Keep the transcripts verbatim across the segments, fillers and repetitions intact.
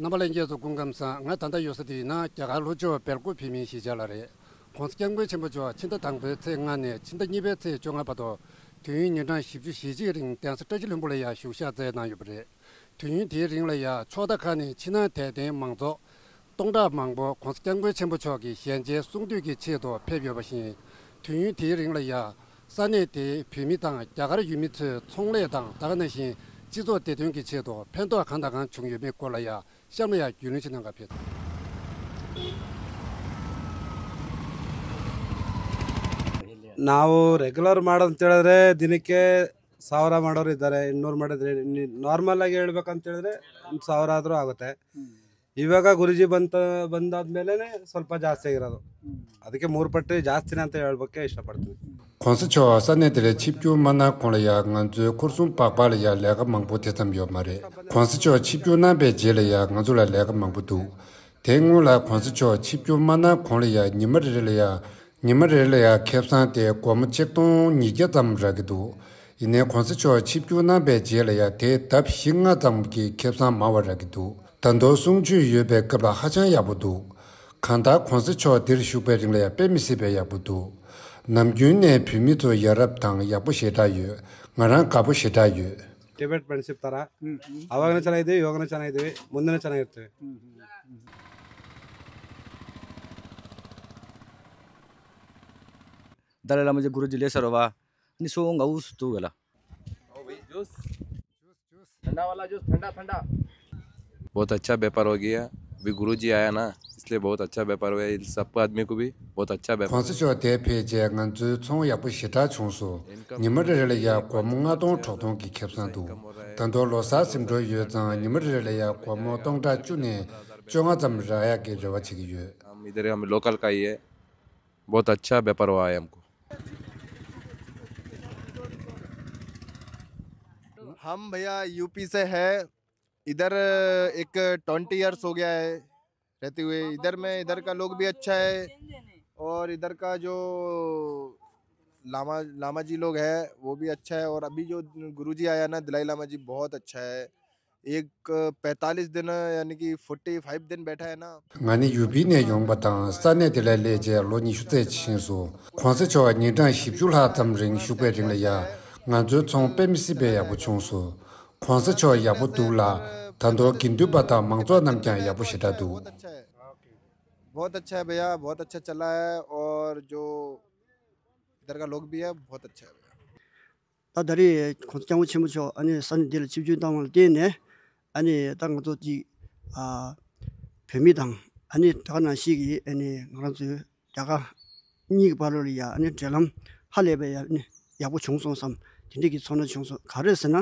རྣམ་པ་ལྷན་རྒྱས་ཚོ་སྐུ་ཁམས་བཟང་། ང་ད་ལྟ་ཡོད་ས་དེ་ཡིན་ན་རྒྱ་གར་ལྷོ་ཕྱོགས་སྦེལ་ཀོབ་བོད་མིའི་གཞིས་ཆགས་ལ་རེད། ༸གོང་ས་༸སྐྱབས་མགོན་ཆེན་པོ་མཆོག་ཕྱི་ཟླ་དང་པོའི་ཚེས་ལྔ་ནས་ཕྱི་ཟླ་གཉིས་པའི་ཚེས་བཅོ་ལྔ་བར་དུ་དུས་ཡུན་ཉིན་གྲངས་བཞི་བཅུ་ཞེ་གཅིག་རིང་གདན་ས་བཀྲ་ཤིས་ལྷུན་པོ་ལ་ཡང་བཞུགས་ཞག་བསྩལ་གནང་ཡོད་པ་རེད། དུས་ཡུན་དེའི་རིང་ལ་ཡང་ཕྱོགས་མཐའ་ཁག་ནས་ཕྱི་ནང་དད་ལྡན་མང་ཚོགས་སྟོང་ཕྲག་མང་པོ་༸གོང་ས་༸སྐྱབས་མགོན་ཆེན་པོ་མཆོག་གི་ཞལ་མཇལ་གསུང་འདུས་ཀྱི་ཆེད་དུ་ཕེབས་ཡོད་པ་བཞིན། དུས་ཡུན་དེའི་རིང་ལ་ཡང་ས་གནས་དེའི་བོད་མི་དང་རྒྱ་གར་ཡུལ་མི་ཚོའི་ཚོང་ལས་དང་ད་ག་ནང་བཞིན་སྤྱི་ཚོགས་བདེ་དོན་གྱི་ཆེད་དུ་ཕན་ཐོགས་གང་དང་གང་བྱུང་ཡོད་མེད་སྐོར་ལ་ཡང་གཤམ་ལ་ཡང་རྒྱུས་ལོན་ཞིག་གནང་གར་ཕེབས། ನಾವು ರೆಗ್ಯುಲರ್ ಮಾಡೋದಂತ ಹೇಳಿದ್ರೆ ದಿನಕ್ಕೆ ಸಾವಿರ ಮಾಡೋರು ಇದ್ದಾರೆ, ಇನ್ನೂರು ಮಾಡಿದ್ರೆ, ನಾರ್ಮಲ್ ಆಗಿ ಹೇಳ್ಬೇಕಂತ ಹೇಳಿದ್ರೆ ಒಂದು ಸಾವಿರ ಆದರೂ ಆಗುತ್ತೆ. ಇವಾಗ ಗುರುಜಿ ಬಂತ ಬಂದಾದ್ಮೇಲೆ ಸ್ವಲ್ಪ ಜಾಸ್ತಿ ಆಗಿರೋದು. ಅದಕ್ಕೆ ಮೂರು ಪಟ್ಟು ಜಾಸ್ತಿನೇ ಅಂತ ಹೇಳ್ಬೇಕೆ ಇಷ್ಟಪಡ್ತೀನಿ. ༸གོང་ས་མཆོག་ས་གནས་དེར་ཆིབས་བསྒྱུར་མ་གནང་གོང་ལ་ཡང་ང་ཚོའི་ཁོར་སྲུང་པགས་པ་ལ་ཡང་ལས་ཀ་མང་པོ་དེ་ཙམ་ཡོད་མ་རེད། ༸གོང་ས་མཆོག་ཆིབས་བསྒྱུར་གནང་པའི་རྗེས་ལ་ཡང་ང་ཚོ་ལ་ལས་ཀ་མང་པོ་འདུག་དེ་སྔོན་ལ་༸གོང་ས་མཆོག་ཆིབས་བསྒྱུར་མ་གནང་གོང་ལ་ཡང་ཉི་མ་རེ་རེ་ལ་ཡང་ཉི་མ་རེ་རེ་ལ་ཡང་ཁེ་བཟང་དེ་སྒོར་མོ་ཆིག་སྟོང་ཉིས་བརྒྱ་ཙམ་རག་གི་འདུག་ཡིན་ནའི་༸གོང་ས་མཆོག་ཆིབས་བསྒྱུར་གནང་པའི་རྗེས་ལ་ཡང་དེ་ལྡབ་བཞི་ལྔ་ཙམ་གྱི་ཁེ་བཟང་མང་བ་རག་གི་འདུག་ད་དུང་གསུང་ཆོས་ཡོད་པའི་སྐབས་ལ་ཧ་ཅང་ཡག་པོ་འདུག་གང་ལྟར་༸གོང་ས་མཆོག་འདིར་བཞུགས་པའི་རིང་ལ་ཡང་དཔེ་མི་སྲིད་པའི་ཡག་པོ་འདུག་ནམ་རྒྱུན་ནས་བོད་མི་ཚོ་ཡ་རབས་དང་ཡག་པོ་ཞེ་དྲག་ཡོད། ང་རང་དགའ་པོ་ཞེ་དྲག་ཡོད། ಟಿಬೆಟ್ ಫ್ರೆಂಡ್ಶಿಪ್ ತರ ಅವಾಗನೂ ಚೆನ್ನಾಗಿದ್ವಿ, ಇವಾಗನೂ ಚೆನ್ನಾಗಿದ್ವಿ, ಮುಂದೆನೂ ಚೆನ್ನಾಗಿರ್ತೀವಿ. Dalai Lama ji, Guruji le sarova ni so nga us tu gala. ओ भाई, जूस। ठंडा वाला जूस, ठंडा, ठंडा। बहुत अच्छा व्यापार हो गया। अभी गुरुजी आया ना, इसलिए बहुत अच्छा व्यापार हुआ है। इन सब आदमी को भी बहुत अच्छा व्यापार༸གོང་ས་མཆོག་དེར་ཕེབས་རྗེས་ང་ཚོའི་ཚོང་ཡག་པོ་ཞེ་དྲག་བྱུང་སོང་། ཉི་མ་རེ་རེ་ལ་ཡང་སྒོར་མོ་ལྔ་སྟོང་དྲུག་སྟོང་གི་ཁེ་བཟང་འདུག་ད་དུང་ལོ་གསར་ཟིན་འགྲོ་ཡོད་ཙང་ཉི་མ་རེ་རེ་ལ་ཡང་སྒོར་མོ་སྟོང་ཕྲག་བཅུ་ནས་བཅོ་ལྔ་ཙམ་རག་ཡག་གི་རེ་བ་བྱེད་ཀྱི་ཡོད། हम इधर, हम लोकल का ही है। बहुत अच्छा व्यापार हुआ है हमको। हम भैया यूपी से है। इधर एक ट्वेंटी ईयर्स हो गया है रहते हुए। इधर में, इधर का लोग भी अच्छा है और इधर का जो लामा, लामा जी लोग है, वो भी अच्छा है। और अभी जो गुरुजी आया ना, दलाई लामा जी, बहुत अच्छा है। एक पैंतालीस दिन, यानी कि फ़ोर्टी फ़ाइव दिन बैठा है ना। ང་ནི་ཡུ་པི་ནས་ཡོང་པ་དང་ས་གནས་དེ་ལ་སླེབས་རྗེས་ལོ་ཉི་ཤུ་རྩ་གཅིག་ཕྱིན་སོང་། ༸གོང་ས་མཆོག་ཉིན་གྲངས་བཞི་བཅུ་ལྷག་ཙམ་རིང་བཞུགས་པའི་རིང་ལ་ཡང་ང་ཚོའི་ཚོང་དཔེ་མི་སྲིད་པའི་ཡག་པོ་བྱུང་སོང་། ༸གོང་ས་མཆོག་ཡག་པོ་འདུག་ལ། ད་དུང་དགེ་འདུན་པ་དང་མང་ཚོགས་རྣམས་ཀྱང་ཡག་པོ་ཞེ་དྲག་འདུག बहुत अच्छा है भैया, बहुत अच्छा चला है। और जो इधर का लोग भी है, बहुत अच्छा है भैया। ད་ད་རེས་༸གོང་ས་༸སྐྱབས་མགོན་ཆེན་པོ་མཆོག་ཨ་ནི་ས་གནས་འདི་ལ་ཆིབས་བསྒྱུར་བཏང་བ་ལ་བརྟེན་ནས་ཨ་ནི་ད་ང་ཚོ་གཅིག་ཨ་བོད་མི་དང་ཨ་ནི་ད་ག་ནང་བཞིན་གྱི་ཨ་ནི་ང་རང་ཚོའི་རྒྱ་དཀར་གཉིས་ཀྱི་བར་ལ་ཡ་ཨ་ནི་འབྲེལ་ལམ་ཧ་ལས་པའི་ཡ་ཨ་ནི་ཡག་པོ་བྱུང་སོང་བསམ། དེ་འདྲས་ཀྱི་ཚོར་སྣང་བྱུང་སོང་། ག་རེ་ཟེར་ན་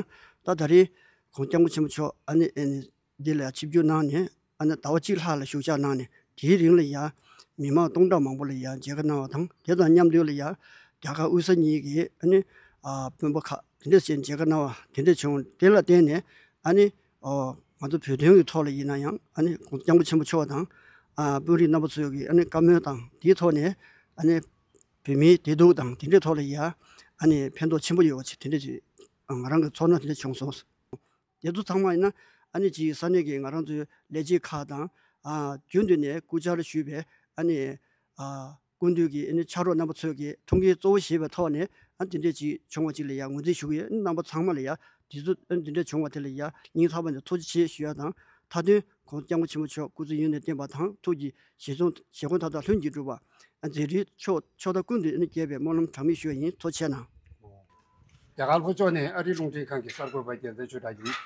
ད་ད་རེས་༸གོང་ས་༸སྐྱབས་མགོན་ཆེན་པོ་མཆོག་ཨ་ནི་ཨ་ནི་འདི་ལ་ཡང་ཆིབས་བསྒྱུར་གནང་ནས་ཨ་ནི་ཟླ་བ་གཅིག་ལྷག་ལ་བཞུགས་ཞག་གནང་ནས་དེའི་རིང་ལ་ཡང་མི་མང་སྟོང་ཕྲག་མང་པོ་ལ་ཡང་མཇལ་ཁ་གནང་བ་དང་། དེ་དང་མཉམ་དུ་ལ་ཡང་རྒྱ་གར་དབུས་ས་གཉིས་ཀྱི་ཨ་ནི་ཨ་དཔོན་པོ་ཁག་དེ་འདྲས་ཅིག་མཇལ་ཁ་གནང་བ་དེ་འདྲས་བྱུང་། དེ་ལ་བརྟེན་ནས་ཨ་ནི་ཨོ་ང་ཚོ་བོད་དོན་གྱི་ཐོག་ལ་ཡིན་ན་ཡང་ཨ་ནི་༸གོང་ས་༸སྐྱབས་མགོན་ཆེན་པོ་མཆོག་དང་ཨ་དཔོན་རིགས་རྣམ་པ་ཚོའི་གི་ཨ་ནི་བཀའ་མོལ་དང་དེའི་ཐོག་ནས་ཨ་ནི་བོད་མིའི་བདེ་སྡུག་དང་དེ་འདྲའི་ཐོག་ལ་ཡང་ཨ་ནི་ཕན་ཐོགས་ཆེན་པོ་ཡོད་པ་ཅིག་དེ་འདྲས་ཅིག་ང་རང་གི་ཚོར་སྣང་དེ་འདྲས་བྱུང་སོང་། དེ་ཚོ་ཚང་མ་ཡིན་ན་ཨ་ནི་ཅིག་ས་གནས་ཀྱི་ང་རང་ཚོའི་ལས་བྱེད་ཁག་དང་ཨ་རྒྱུན་དུ་ནས་སྐུ་བཅར་ཞུས་པའི་ཨ་ནི་ཨ་སྐུ་མདུན་གྱི་ཨ་ནི་ཕྱག་རོགས་རྣམ་པ་ཚོས་ཀྱི་ཐུགས་འགན་གཙོ་བོ་བཞེས་པའི་ཐོག་ནས་ཨ་དེ་འདྲས་ཅིག་བྱུང་བ་ཅིག་ལ་ཡང་ངོས་འཛིན་ཞུ་གི་ཡོད། རྣམ་པ་ཚང་མ་ལ་ཡང་དེ་ཚོ་ཨ་དེ་འདྲས་བྱུང་བ་དེ་ལ་ཡང་སྙིང་ཐག་པ་ནས་ཐུགས་རྗེ་ཆེ་ཞུ་ཡ་དང་། མཐའ་དོན་༸གོང་ས་༸སྐྱབས་མགོན་ཆེན་པོ་མཆོག་སྐུ་ཚེ་ཡུན་གནས་བརྟན་པ་དང་ཐུགས་ཀྱི་བཞེད་དགོངས་བཞེད་དགོངས་མཐའ་དག་ལྷུན་གྱིས་གྲུབ་པ། མཛད་རིམ་ཕྱོགས་ཕྱོགས་མཐའ་ཀུན་ཏུ་རྒྱས་པའི་སྨོན་ལམ་གྲངས་མེད་ཞུ་བ་ཡིན། ཐུགས་རྗེ་ཆེ་གནང་། རྒྱ་གར་ལྷོ་ཕྱོགས་ནས་ཨ་རིའི་རླུང་འཕྲིན་ཁང་གི་གསར་འགོད་པ་རྒྱལ་མཚན་ཆོས་གྲགས་ཡིན།